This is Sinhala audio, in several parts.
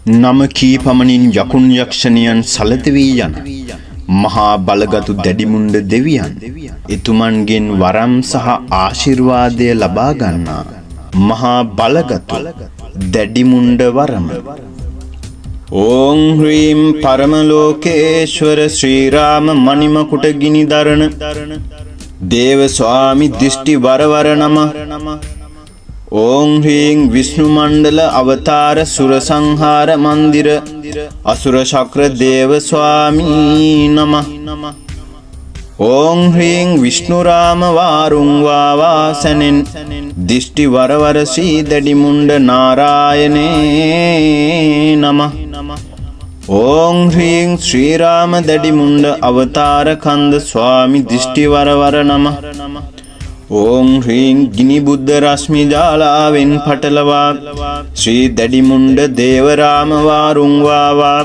නම කී පමණින් යකුන් යක්ෂණියන් සලත වී යන මහා බලගතු දැඩිමුණ්ඩ දෙවියන් එතුමන්ගෙන් වරම් සහ ආශිර්වාදය ලබා ගන්නා මහා බලගතු දැඩිමුණ්ඩ වරම. ඕං හ්‍රීම් පරමලෝකේශ්වර ශ්‍රීරාම මණිමකුට ගිනි දරන දේව ස්වාමි දිෂ්ටි වරවර නම. ඕං හ්‍රීං විෂ්ණු මණ්ඩල අවතාර සුර සංහාර මන්දිර අසුර ශක්‍ර දේව ස්වාමී නම. ඕං හ්‍රීං විෂ්ණු රාම වාරුං වාවාසනෙන් දිෂ්ටි වරවර ශ්‍රී දැඩි මුණ්ඩ නාරායනේ නම. ඕං හ්‍රීං ශ්‍රී රාම දැඩි මුණ්ඩ අවතාර කන්ද ස්වාමි දිෂ්ටි වරවර නම. ඕං හ්‍රීං ගිනි බුද්ධ රශ්මි ජාලාවෙන් පටලවා ශ්‍රී දැඩි මුණ්ඩ දේවරාම වාරුං වාවා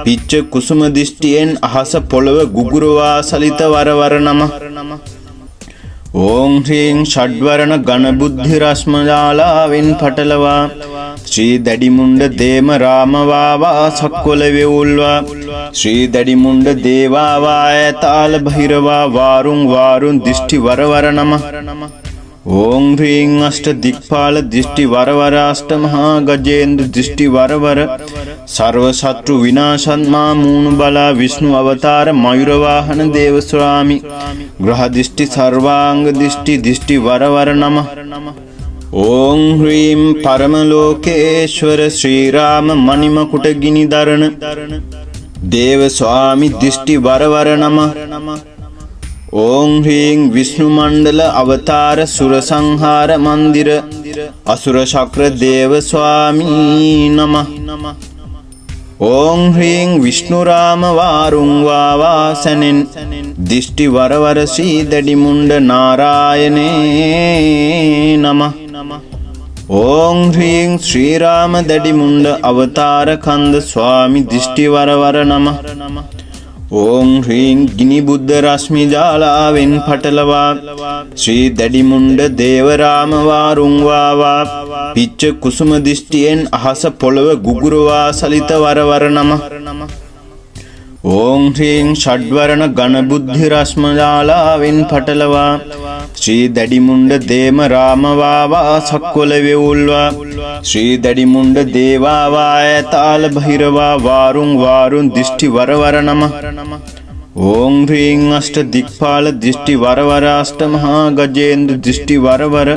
පිච්ච කුසුම දිෂ්ටියෙන් අහස පොළව ගුගුරවා සලිත වරවර නම. ඕං හ්‍රීං ෂඩ්වරණ ඝන බුද්ධි රශ්ම ජාලාවෙන් පටලවා ශ්‍රී දැඩි මුණ්ඩ දේම රාම වාවා සක්වල වෙවුල්වා ශ්‍රී දැඩි මුණ්ඩ දේවාවා ඈතාල බහිරවා වාරුං වාරුං දිෂ්ටි වරවර නම. ඕං හ්‍රීං අෂ්ට දික්පාල දිෂ්ටි වරවර අෂ්ට මහා ගජේන්ද්‍ර දිෂ්ටි වරවර සර්ව සත්‍රු විනාශන්මා මූණු බලා විෂ්ණු අවතාර මයුර වාහන දේව ස්වාමි ග්‍රහ දිෂ්ටි සර්වාංග දිෂ්ටි දිෂ්ටි වරවර නම. ඕං හ්‍රීම් පරමලෝකේශ්වර ශ්‍රීරාම මණිමකුට ගිනි දරන දේව ස්වාමි දිෂ්ටි වරවර නම. ඕං හ්‍රීං විෂ්ණු මණ්ඩල අවතාර සුර සංහාර මන්දිර අසුර ශක්‍ර දේව ස්වාමී නම. ඕං හ්‍රීං විෂ්ණු රාම වාරුං වාවාසනෙන් දිෂ්ටි වරවර ශ්‍රී දැඩි මුණ්ඩ නාරායනේ නම. ඕං හ්‍රීං ශ්‍රී රාම දැඩි මුණ්ඩ අවතාර කන්ද ස්වාමි දිෂ්ටි වරවර නම. ඕං හ්‍රීං ගිනි බුද්ධ රශ්මි ජාලාවෙන් පටලවා ශ්‍රී දැඩි මුණ්ඩ දේවරාම වාරුං වාවා පිච්ච කුසුම දිෂ්ටියෙන් අහස පොළව ගුගුරවා සලිත වරවර නම. ඕං හ්‍රීං ෂඩ්වරණ ඝන බුද්ධි රශ්ම ජාලාවෙන් පටලවා ශ්‍රී දැඩි මුණ්ඩ දේම රාම වාවා සක්වල වෙවුල්වා ශ්‍රී දැඩි මුණ්ඩ දේවාවා ඈතාල බහිරවා වාරුං වාරුං දිෂ්ටි වරවර නම. ඕං හ්‍රීං අෂ්ට දික්පාල දිෂ්ටි වරවර අෂ්ට මහා ගජේන්ද්‍ර දිෂ්ටි වරවර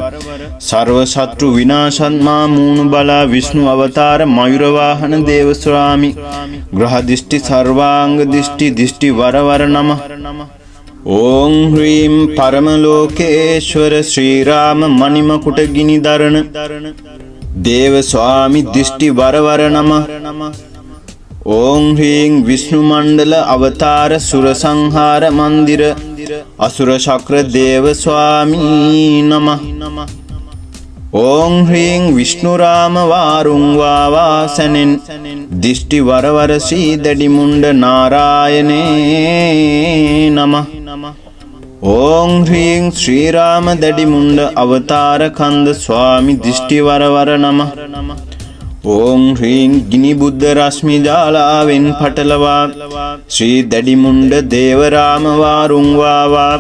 සර්ව සත්‍රු විනාශන්මා මූණු බලා විෂ්ණු අවතාර මයුර වාහන දේව ස්වාමි ග්‍රහ දිෂ්ටි සර්වාංග දිෂ්ටි දිෂ්ටි වරවර නම. ඕං හ්‍රීම් පරමලෝකේශ්වර ශ්‍රීරාම මණිමකුට ගිනි දරන දේව ස්වාමි දිෂ්ටි වරවර නම. ඕං හ්‍රීං විෂ්ණු මණ්ඩල අවතාර සුර සංහාර මන්දිර අසුර ශක්‍ර දේව ස්වාමී නම. ඕං හ්‍රීං විෂ්ණු රාම වාරුං වාවාසනෙන් දිෂ්ටි වරවර ශ්‍රී දැඩි මුණ්ඩ නාරායනේ නම. ඕං හ්‍රීං ශ්‍රී රාම දැඩි මුණ්ඩ අවතාර කන්ද ස්වාමි දිෂ්ටි වරවර නම. ඕං හ්‍රීං ගිනි බුද්ධ රශ්මි ජාලාවෙන් පටලවා ශ්‍රී දැඩි මුණ්ඩ දේවරාම වාරුං වාවා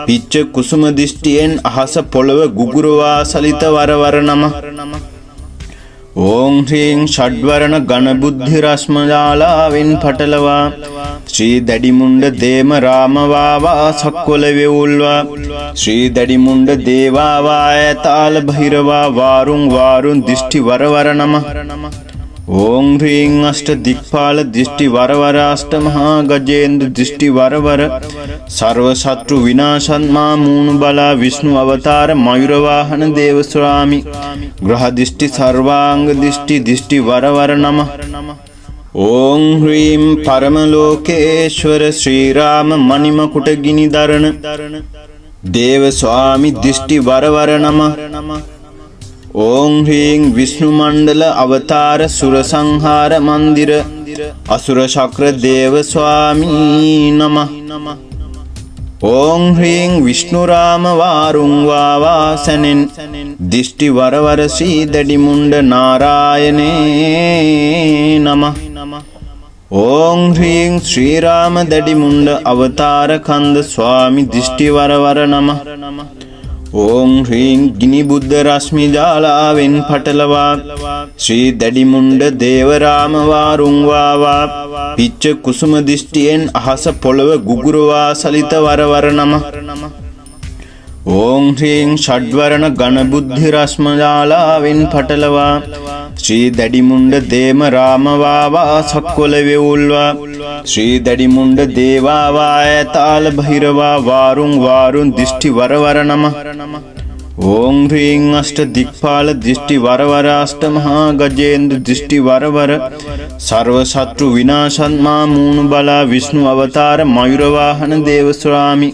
පිච්ච කුසුම දිෂ්ටියෙන් අහස පොළව ගුගුරවා සලිත වරවර නම. ඕං හ්‍රීං ෂඩ්වරණ ඝන බුද්ධි රශ්ම ජාලාවෙන් පටලවා ශ්‍රී දැඩි මුණ්ඩ දේම රාම වාවා සක්වල වෙවුල්වා ශ්‍රී දැඩි මුණ්ඩ දේවාවා ඈතාල බහිරවා වාරුං වාරුං දිෂ්ටි වරවර නම. ඕං හ්‍රීං අෂ්ට දික්පාල දිෂ්ටි වරවර අෂ්ට මහා ගජේන්ද්‍ර දිෂ්ටි වරවර සර්ව සත්‍රු විනාශන්මා මූණු බලා විෂ්ණු අවතාර මයුර වාහන දේව ස්වාමි ග්‍රහ දිෂ්ටි සර්වාංග දිෂ්ටි දිෂ්ටි වරවර නම. ඕං හ්‍රීම් පරමලෝකේශ්වර ශ්‍රීරාම මණිමකුට ගිනි දරන දේව ස්වාමි දිෂ්ටි වරවර නම. ඕං හ්‍රීං විෂ්ණු මණ්ඩල අවතාර සුර සංහාර මන්දිර අසුර ශක්‍ර දේව ස්වාමී නම. ඕං හ්‍රීං විෂ්ණුරාම වාරුං වාවා සැනෙන් දිෂ්ටි වරවර ශ්‍රී දැඩිමුණ්ඩ නාරායනේ නමಃ. ඕං හ්‍රීං ශ්‍රීරාම දැඩිමුණ්ඩ අවතාර කන්ද ස්වාමි දිෂ්ටි වරවර නමಃ. ඕං හ්‍රීං ගිනි බුද්ධ රශ්මි ජාලාවෙන් පටලවා ශ්‍රී දැඩිමුණ්ඩ දේවරාම වාරුං වාවා පිච්ච කුසුම දිෂ්ටියෙන් අහස පොළව ගුගුරවා සලිත වරවර නමಃ. ඕං හ්‍රීං ෂඩ්වරණ ඝන බුද්ධි රශ්ම ජාලාවෙන් පටලවා ශ්‍රී දැඩිමුණ්ඩ දේම රාම වාවා සක්වල වෙවුල්වා ශ්‍රී දැඩිමුණ්ඩ දේවාවා ඈතාල බහිරවා වාරුං වාරුං දිෂ්ටි වරවර නමಃ. ඕං හ්‍රීං අෂ්ට දික්පාල දිෂ්ටි වරවර අෂ්ට මහා ගජේන්ද්‍ර දිෂ්ටි වරවර සර්ව සත්‍රු විනාශත්මා මූණු බලා විෂ්ණු අවතාර මයුර වාහන දේව ස්වාමි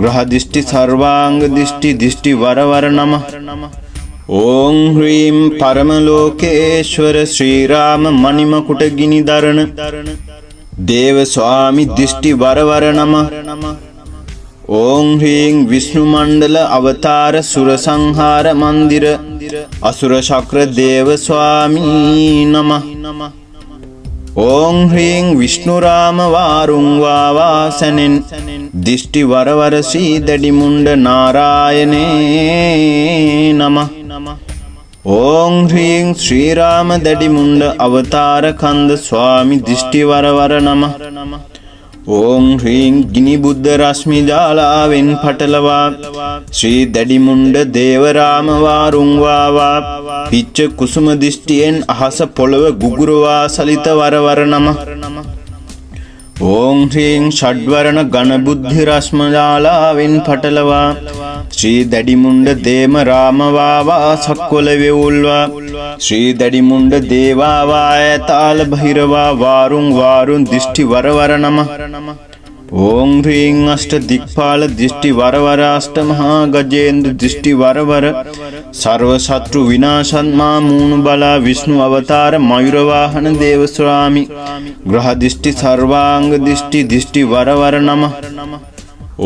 ග්‍රහ දිෂ්ටි සර්වාංග දිෂ්ටි දිෂ්ටි වරවර නමಃ. ඕං හ්‍රීම් පරමලෝකේශ්වර ශ්‍රීරාම මණිමකුට ගිනි දරන දේව ස්වාමි දිෂ්ටි වරවර නමಃ. ඕං හ්‍රීං විෂ්ණු මණ්ඩල අවතාර සුර සංහාර මන්දිර අසුර ශක්‍ර දේව ස්වාමී නමಃ. ඕං හ්‍රීං විෂ්ණුරාම වාරුං වාවා සැනෙන් දිෂ්ටි වරවර ශ්‍රී දැඩිමුණ්ඩ නාරායනේ නමಃ. ඕං හ්‍රීං ශ්‍රීරාම දැඩිමුණ්ඩ අවතාර කන්ද ස්වාමි දිෂ්ටි වරවර නමಃ. ඕං හ්‍රීං ගිනි බුද්ධ රශ්මි ජාලාවෙන් පටලවා ශ්‍රී දැඩිමුණ්ඩ දේවරාම වාරුං වාවා පිච්ච කුසුම දිෂ්ටියෙන් අහස පොළව ගුගුරවා සලිත වරවර නමಃ. ඕං හ්‍රීං ෂඩ්වරණ ඝන බුද්ධි රශ්ම ජාලාවෙන් පටලවා ශ්‍රී දැඩිමුණ්ඩ දේම රාම වාවා සක්වල වෙවුල්වා ශ්‍රී දැඩිමුණ්ඩ දේවාවා ඈතාල බහිරවා වාරුං වාරුං දිෂ්ටි වරවර නමಃ. ඕං හ්‍රීං අෂ්ට දික්පාල දිෂ්ටි වරවර අෂ්ට මහා ගජේන්ද්‍ර දිෂ්ටි වරවර සර්ව සත්‍රු විනාශත්මා මූණු බලා විෂ්ණු අවතාර මයුර වාහන දේව ස්වාමි ග්‍රහ දිෂ්ටි සර්වාංග දිෂ්ටි දිෂ්ටි වරවර නමಃ.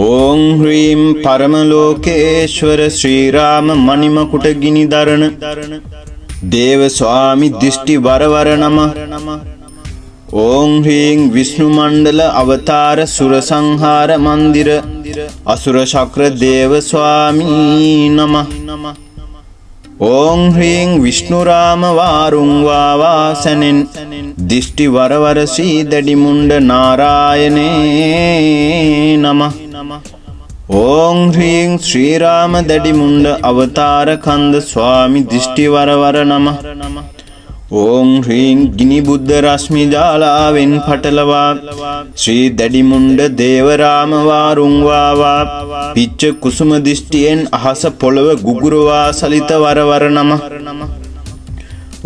ඕං හ්‍රීම් පරමලෝකේශ්වර ශ්‍රීරාම මණිමකුට ගිනි දරන දේව ස්වාමි දිෂ්ටි වරවර නමಃ. ඕං හ්‍රීං විෂ්ණු මණ්ඩල අවතාර සුර සංහාර මන්දිර අසුර ශක්‍ර දේව ස්වාමී නමಃ. ඕං හ්‍රීං විෂ්ණුරාම වාරුං වාවා සැනෙන් දිෂ්ටි වරවර ශ්‍රී දැඩිමුණ්ඩ නාරායනේ නමಃ. ඕං හ්‍රීං ශ්‍රීරාම දැඩිමුණ්ඩ අවතාර කන්ද ස්වාමි දිෂ්ටි වරවර නමಃ. ඕං හ්‍රීං ගිනි බුද්ධ රශ්මි ජාලාවෙන් පටලවා ශ්‍රී දැඩිමුණ්ඩ දේවරාම වාරුං වාවා පිච්ච කුසුම දිෂ්ටියෙන් අහස පොළව ගුගුරවා සලිත වරවර නමಃ.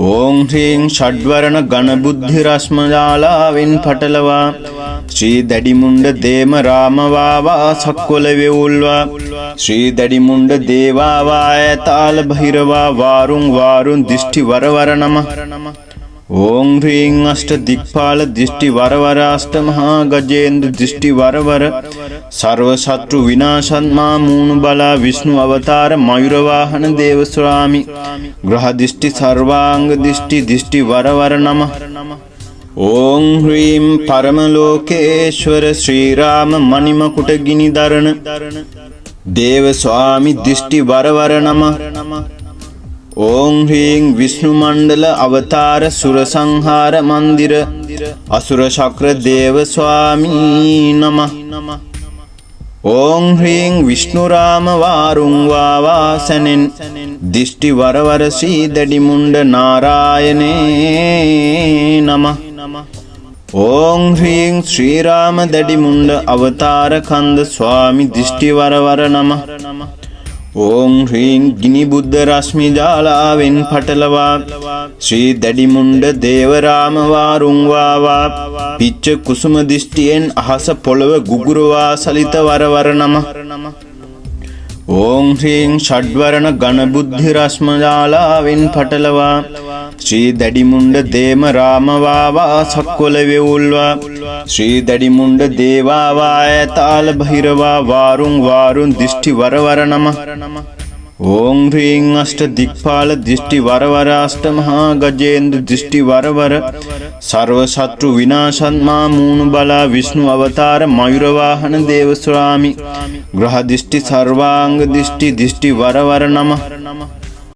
ඕං හ්‍රීං ෂඩ්වරණ ඝන බුද්ධි රශ්ම ජාලාවෙන් පටලවා ශ්‍රී දැඩිමුණ්ඩ දේම රාම වාවා සක්වල වෙවුල්වා ශ්‍රී දැඩිමුණ්ඩ දේවාවා ඈතාල බහිරවා වාරුං වාරුං දිෂ්ටි වරවර නමಃ. ඕං හ්‍රීං අෂ්ට දික්පාල දිෂ්ටි වරවර අෂ්ට මහා ගජේන්ද්‍ර දිෂ්ටි වරවර සර්ව සත්‍රු විනාශත්මා මූණු බලා විෂ්ණු අවතාර මයුර වාහන දේව ස්වාමි ග්‍රහ දිෂ්ටි සර්වාංග දිෂ්ටි දිෂ්ටි වරවර නමಃ. ඕං හ්‍රීම් පරමලෝකේශ්වර ශ්‍රීරාම මණිමකුට ගිනි දරන දේව ස්වාමි දිෂ්ටි වරවර නමಃ. ඕං හ්‍රීං විෂ්ණු මණ්ඩල අවතාර සුර සංහාර මන්දිර අසුර ශක්‍ර දේව ස්වාමී නමಃ. ඕං හ්‍රීං විෂ්ණුරාම වාරුං වාවා සැනෙන් දිෂ්ටි වරවර ශ්‍රී දැඩිමුණ්ඩ නාරායනේ නමಃ. ඕං හ්‍රීං ශ්‍රීරාම දැඩිමුණ්ඩ අවතාර කන්ද ස්වාමි දිෂ්ටි වරවර නමಃ. ඕං හ්‍රීං ගිනි බුද්ධ රශ්මි ජාලාවෙන් පටලවා ශ්‍රී දැඩිමුණ්ඩ දේවරාම වාරුං වාවා පිච්ච කුසුම දිෂ්ටියෙන් අහස පොළව ගුගුරවා සලිත වරවර නමಃ. ඕං හ්‍රීං ෂඩ්වරණ ඝන බුද්ධි රශ්ම ජාලාවෙන් පටලවා ශ්‍රී දැඩිමුණ්ඩ දේම රාම වාවා සක්වල වෙවුල්වා ශ්‍රී දැඩිමුණ්ඩ දේවාවා ඈතාල බහිරවා වාරුං වාරුං දිෂ්ටි වරවර නම. ඕං ්‍රීං අෂ්ට දික්පාල දිෂ්ටි වරවර අෂ්ට මහා ගජේන්ද්‍ර දිෂ්ටි වරවර සර්ව සත්‍රු විනාශන්මා මූණු බලා විෂ්ණු අවතාර මයුර වාහන දේව ස්වාමි ග්‍රහ දිෂ්ටි සර්වාංග දිෂ්ටි දිෂ්ටි වරවර නම.